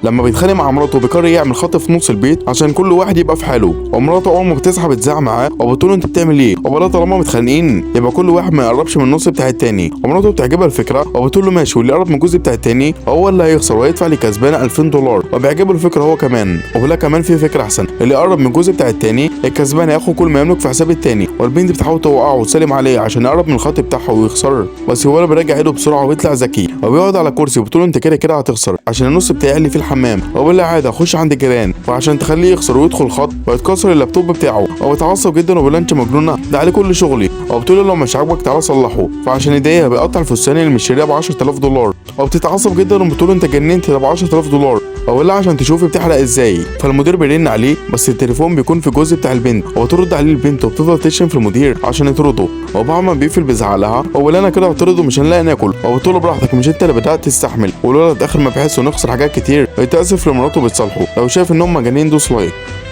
لما بيتخانق مع مراته بيقرر يعمل خط في نص البيت عشان كل واحد يبقى في حاله. ومراته اول ما بتصحى بتزعق معاه وبتقول له انت بتعمل ايه، وبلا طالما متخانقين يبقى كل واحد ما يقربش من النص بتاع التاني. ومراته بتعجبها الفكرة وبتقول له ماشي، واللي يقرب من الجزء بتاع التاني هو اللي هيخسر ويدفع لكسبان $2000، وبيعجبه الفكرة هو كمان. وبلا كمان في فكرة احسن، اللي يقرب من الجزء بتاع التاني الكسبان هياخد كل ما يملك في حساب التاني. والبنت بتحاول توقعه وتسلم عليه عشان يقرب من الخط بتاعها ويخسر، بس هو بيرجع ايده بسرعة وبيطلع ذكي وبيقعد على كرسي وبتقول له انت كده كده هتخسر عشان النص بتاعي اللي في الحمام، وبيقول لها عادي اخش عند الجيران. وعشان تخليه يخسر ويدخل خط ويتكسر اللابتوب بتاعه، وبيتعصب جدا وبيقول انت مجنونة ده عليه كل شغلي، وبتقول له لو مش عاجبك تعالى صلحه. فعشان يضايقها بيقطع الفستان اللي مشتريها ب $10000، وبتتعصب جدا وبتقول له انت جننت ده ب $10000، وبقول لها عشان تشوفي بتحرق ازاي. فالمدير بيرن عليه بس التليفون بيكون في الجزء بتاع البنت، وبترد عليه البنت وبتفضل تشتم في المدير عشان يطرده. وبعد ما بيقفل بيزعق لها وبيقول انا كده هطرده مش هنلاقي ناكل، وبتقول له براحتك مش انت اللي بدات تستحمل. والولد اخر ما بيحس انه يخسر حاجات كتير بيتاسف لمراته بتصالحه. لو شايف ان هم مجانين دوس like.